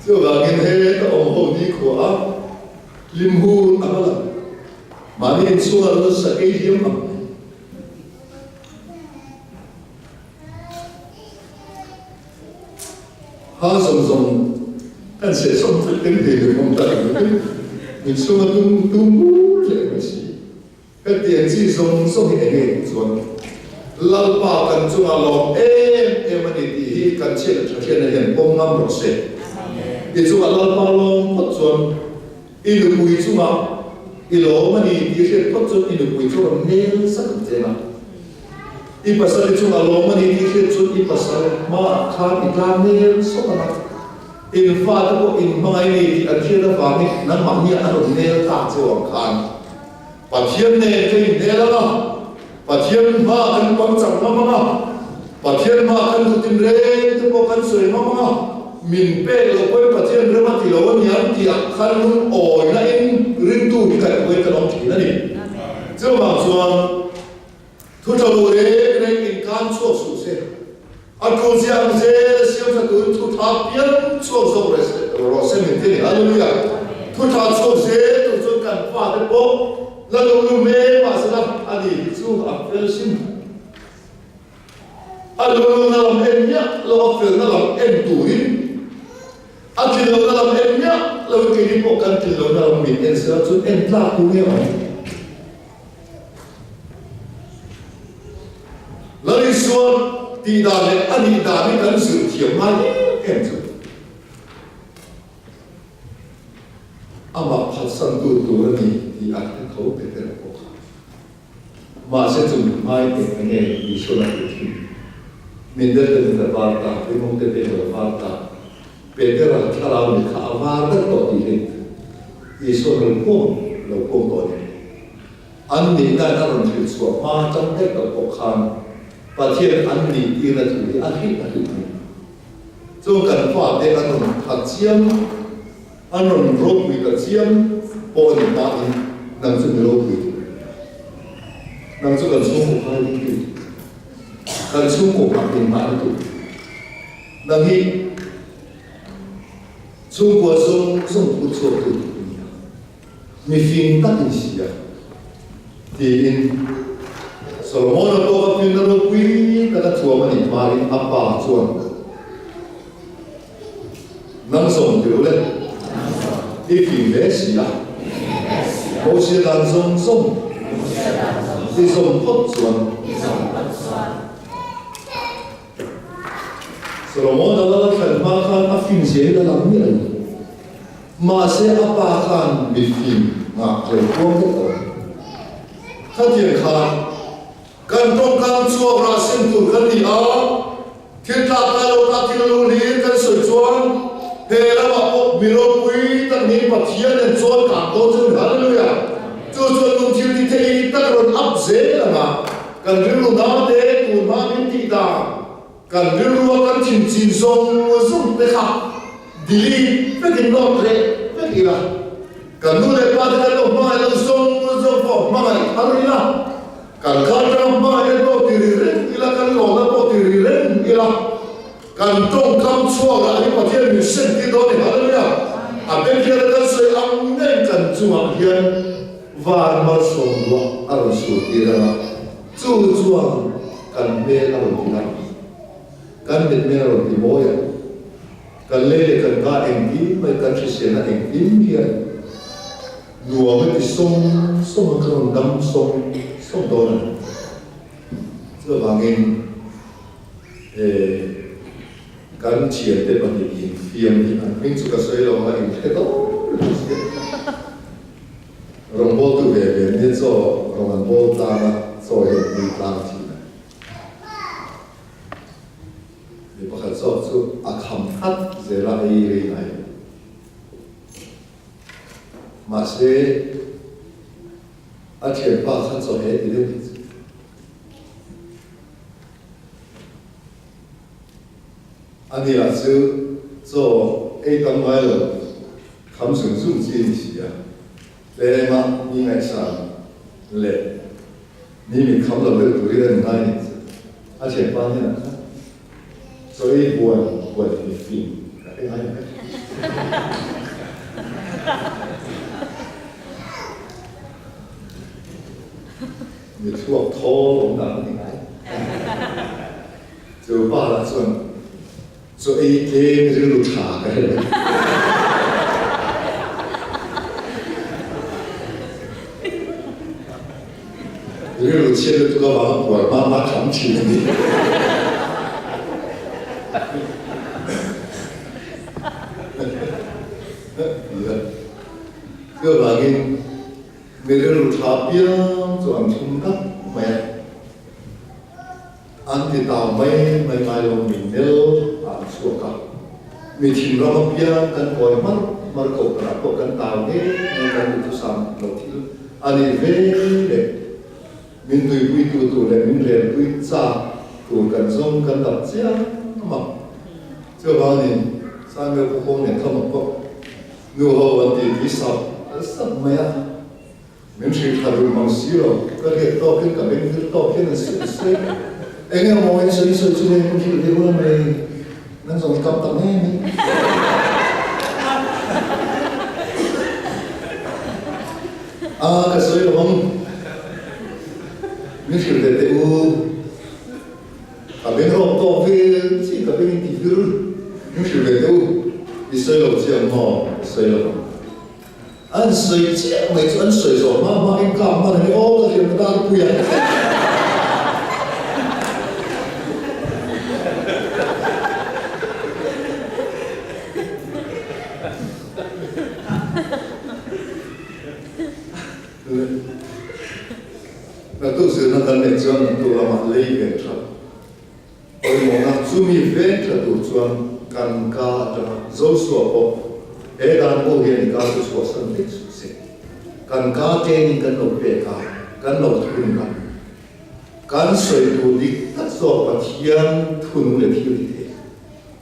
Chuvangin heta awm ho ni khua a hlim hun a va lang. Mahni inchhunga lo sakei hiam ang mai. Ha zawng zawng kan seh sawm vek teng thei lo awm ta ang mai. Inchhunga tum tum bur leh mai si. Hetiang chi zawng zawng hi enge tih chuan Lalpa kan chunga lawm em em a ni tih hi kan chhiat tha hriatna hian pawm ngam rawh se. I chunga Lalpa lawm phawt chuan i nupui chunga i lawm a ni tih hriat phawt chuan i nupui chu rawn nel sak ang che nga. I pasal i chunga lawm a ni tih hriat chuan i pasal hmaah khan i tlang nel sawk ang a. In fate pawh in hmangaih ni tih an hriat avangin nangmahnia a rawn nel tak cheu ang khan Pathian nen ka inhmel ang a, Pathian hma kan pang chak ngam ang a, Pathian hma kan duh tin reng te pawh kan sawi ngam ang a, min pek loh pawhin Pathian rem a ti lo a niang tih ah khan lungawina in ringtu hi kaihhruai kan awm thin a ni. Chuvang chuan thu tha lo reng reng inkan chhuak suh se, a tul ziah ang zel siam tha turin thu tha piang chhuak zawk rawh se min ti a ni. Hallelujah! Thu tha chhuak zel tur chuan kan fate pawh la lo lu mek mahsela a ni hi chu a fel hrim. A lungluna lam en miah lo a felna lam en turin a tlinlohna lam en miah lo keini pawh kan tlinlohna lam min en sela chuan en tlak tur nge awm. Lal Isua tih dan leh a nih dan hi kan zir thiam ngai em em chu. Amah phatsantu tur a ni tih a hre tho Petera pawh kha. Mahse chung hmai eng enge Isuan a hrilh thin? Mindel te mit a var ta, Rimawng te beng a var ta, Petera thlarau mit kha a var vek tawh tih hi Isuan lo puang lo puang tawh a ni. An nihna in a rawn hrilh chhuah hma atang daih tawh pawh khan Pathian an nih tirna thu hi a hrilh a hrilh a ni. Chuan kan fate an rawn that chiam, an rawn ropui ta chiam pawh a ni hmain nang chu mi ropui tur a ni. Nang chu kan chhungkaw khai ding tu, kan chhungkaw nghah inngahna tur. Nang hi chhungkua zawng zawng phur chhuak tu tur i ni a, mi fing tak in si a, tiin Solomon-a pawh a finna ropui tak a thuam a nih hmain a pa chuan, Nang zawng ti lo le, i fing hle si a, Mosia dan zawng zawng i zawm phawt chuan, Solomon-a lal a thlen hma khan a fin zia hi la lang miah lo. Mahse a pa khan mi fin nghah lo kuang vek lo. Khatiang khan kan tawngkam chhuak rah sim tur kan ni a, thil tlak lai lo tak thil lu hlir kan sawi chuan he ramah pawh mi ropui tak niin Pathian nen chuan kang dawn chu a ni. Hallelujah! Chu chuan lungthil ti thei tak rawn up zel ang a, kan rilru nau te tun hma min tih dan. Kan rilrua kan thin chin zawng zawng te kha delete vekin note leh vek ila, kan nu leh pa te kan lo hmangaih lo zawng zawng pawh hmangaih thar ila, kan kha atanga hmangaihna pawh ti ri reng ila, kan lawmna pawh ti ri reng ila, kan tawngkam chhuak lah hi Pathian min sem tir dawn a ni. Hallelujah! A benghian a kan sawi ang ngei kan chungah hian van malsawm ruah a rawn sur tir ang a. Chu chuan kan hmel a rawn ti lang, kan mitmel a rawn ti mawi a, kan lei leh kan ka engkim mai, kan hriselna engkim hian nuam a ti sawng sawng a, kan rawn dam sawng sawng dawn a ni. Chuvangin he kan thiante pahnih infiam hi an hming chu ka sawi lo ang a, inhre dawn reng si a. Rawngbawltu ve ve nia chaw rawn an bawl tlang a, chaw hi an pui tlang thin a. Mi pakhat zawk chu a kham khat zel a, ei rei ngai lo. Mahse, a thianpa kha chaw he ti deuh hi chu. Ani lah chu chaw ei tam ngai lo, kham zung zung chi a ni si a. Tlema mi ngaihsan leh mi mit kham lo deuh turin a ni ngai ni chu. A thianpa hnenah khan chaw ei buan buan hi fim ka hre ngai mai. Mi thluak thawl awm dan a ni ngai. Chu pa lah chuan chaw ei tlem rilru tha ka hre lo. Rilru chhiat lutuk avanga puar hma hma tham thin a ni. Chuvangin Mi rilru tha piang chu an thlum tak mai a, an ti tau mai mai ngai lo mi nel ah an chhuak a, mi thin ram apiang kan kawi hmar hmar ko karah pawh kan tau nge nge kan duhthusam lo thil a nih ve leh min tuipuitu tur leh min relpui chak tur kan zawng kan dap chiang a, chuvangin Samuel Pukawng nen kha mak pawh. Nu ho an ti ti sap sap mai a, min hrilh tha duh mang si lo, ka hriat tawkin ka beng vir tawk hian an sawi sawi eng emaw in sawi sawi chu hei min hrilh deuh la mai, nan zawng kam ta mai mai. A ka sawi lo ang, min hrilh ve teh u, Ka beng rawk tawk vel chi ka beng in ti vir min hrilh ve teh u, i sawi lo chiang maw? I sawi lo ang. An sawi chiah mai chu an sawi zawh hma hma in kap hman a ni aw ka hriat ta pui a. Naktuk zirna kan neih chuan naktuk lamah lei ven tha pawimawhna chumi ven tha tur chuan kan ka atanga Joshua pawh he dan pawh hian i ka chu chhuahsan vek suh se. Kan ka training kan lo pek a, kan lo thun a, kan sawi tur dik tak zawk Pathian thunung leh thil ti thei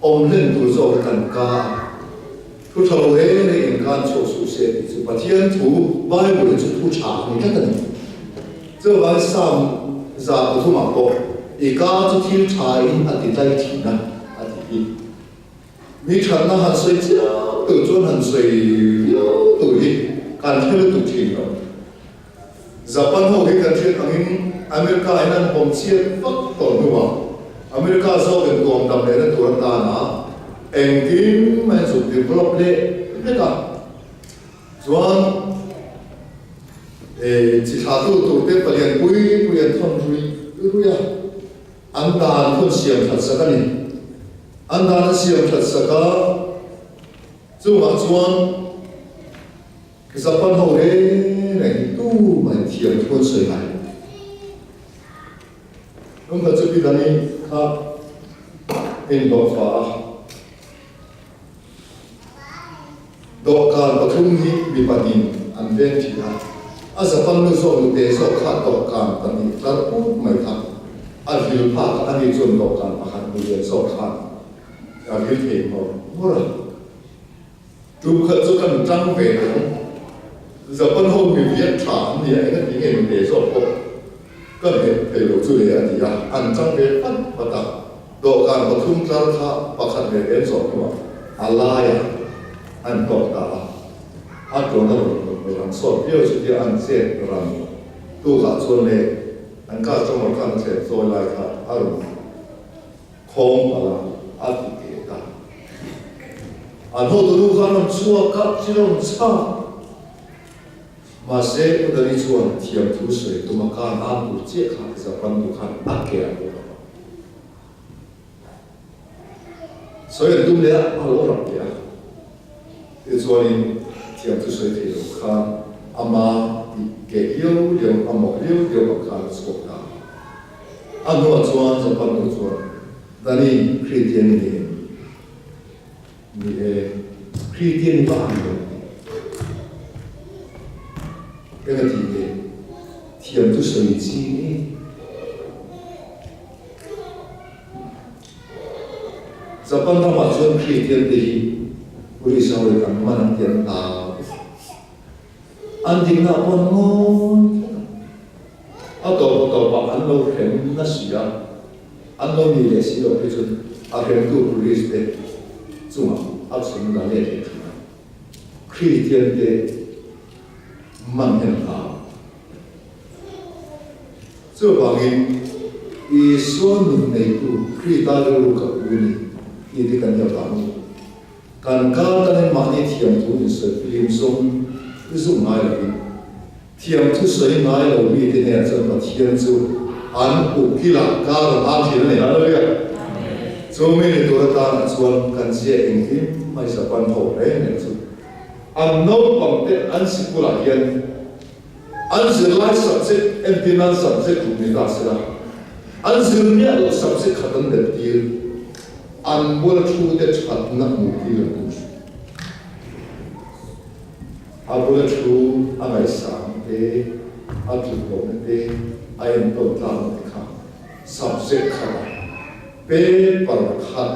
awm hlen tur zawk hi kan ka a. Thu tha lo reng reng in khan chhuak suh se tih chu Pathian thu Bible hi chu thu tha a ni tlat a ni. Chuvangin Psalm 300 ah pawh i ka chu thil tha in a ti tlai thin a a ti hi. Mi thatna han sawi chiang tur chuan han sawi viau tur hi kan hre lutuk thin lo. Japan ho hi kan hriat angin America in an pawm chhiat vak tawh hnuah America zawkin tuam dam lehna tur atana engkim mai chu develop leh vek a. Chuan chi thlahtu turte palian pui pui an thawn rui rui a, an dan khawn siam that sak a ni. An dan an siam that sak a, chungah chuan Japan ho reng reng hi tu mah in thiam thu an sawi ngai lo. Tum khat chu Pi Dani kha inhlawhfa a, dawhkan pathum hi mi pahnih an veng thin a, a Japan nu zawk nute zawk kha dawhkan pahnih tlar put mai kha a vil phak a, ani chuan dawhkan pakhat. milian zawk khan a vil thei ngawr ngawr a. Tum khat chu kan tang ve ang. Japan ho mi viat tha an nia eng a ti nge min pe zawk pawh ka hmet thei lo chu le a ti a, an tang ve pat pat a. Dawhkan pathum tlar kha pakhat ve ve zawh hnuah a laiah an tawk ta a, a tawn a rawn rawn rawn sawt viau chutia an chet ran tukah chuan le an customer khan a thlen chawi lai kha a rawn Khawng palh a, a ti teh ta. An hotu nu kha an rawn chhuak a, thil a rawn chhak. Mahse, U Dani chuan thiamthu sawi tum a kar nan tur chiah kha Japan nu khan a ke a lo rap a. Sawi an tum leh a, a lo rap leh a. Tichuanin thiamthu sawi thei lo khan ama tih keh liau liau, a mawh liau liau ang khan a chhuak ta. A hnuah chuan Japan nu chuan, Dani, Kristian i ni em? Ni e, Kristian i va ang lo tih. Eng a ti nge? Thiam chu sawi chi nge? Japan ramah chuan Kristian te hi police ho in an man an ti an hlau. An dikna pawh an ngawi tlat a. A tawp a tawpah an lo hrem na si a, an lo ni leh si loh phei chuan a hremtu police te chungah a chhun la let leh thin a. Kristian te man hian hlau. Chuvangin Isua nun neitu Krita rilru ka pu ni tih te kan hriat vang a ni. Kan kar tanin mahni thiamthu insawi filim zawng zung ngai lovin, thiamthu sawi ngai lo mite hnenah chuan Pathian chu an ukila kar an ang thin a ni. Hallelujah! Chu mi ni tur atanah chuan kan zia engkim mai Japan ho reng reng chu an naupangte an sikulah hian an zirlai subject entir nan subject ruk ni ta sela, an zir miah loh subject khat an belh tir. An bula thu te thatna hmuh tir an tum thin. A bula thu a ngaihsang te, a tluklohna te, a entawn tlakna te kha subject khatah paper khat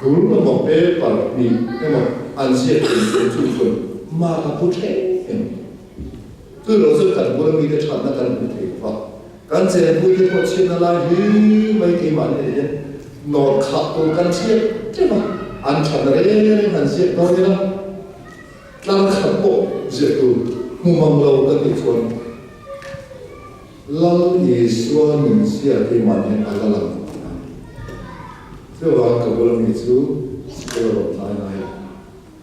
dul emaw paper hnih emaw an ziak thei tur chu chuan mark a pu ṭheh em. Chu lo chuan kan bula mite thatna kan hmu thei lo va. Kan chenpui te pawh chhiatna lai hlir mai keimah nen hian nawr khah tur kan chhiat tep a, an thatna reng reng han ziak dawn ila tlang khat pawh ziak tur hmu mang lo kan tih chuan Lal Isua nun zia keimah nen a la lang tih a. Chuvang ka bula mi chu sikul a rawn tlai ngai a,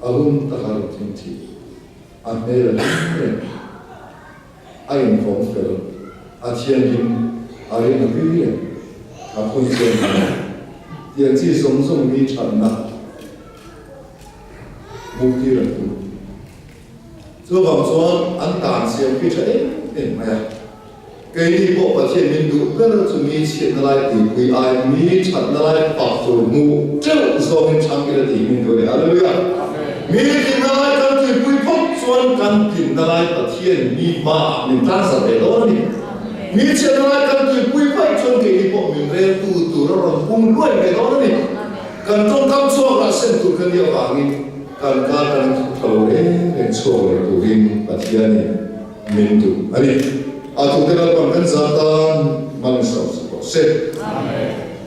a hun taka rawn thleng thin. A hmel a hlim reng. A invawng fel, a thianghlim, a rin a pui reng, a phun chiang ngai a. Tiang chi zawng zawng mi thatna hmuhtir an tum. Chuvang chuan an tan siam khi tha em em mai a. Keini pawh Pathian min duh ber chu mi chhiatna lai tuipui ai mi thatna lai fak tur hmuh teuh zawngin chhang ila tih min duh a ni. Hallelujah! Mi tlinna lai kan tuipui phawt chuan kan tlinna lai Pathian mi hmaah min tlanzar ve dawn a ni. Mi chhiatna lai kan tuipui vaih chuan keini pawh min reltu tur a rawn pung luai ve dawn a ni. Kan tawngkam chhuak lah sem tur kan nih avangin kan kar kan tho reng reng chhuak lo turin Pathianin Min duh a ni. A thute Lalpan kan zah tan man zawk zawk rawh se. Amen.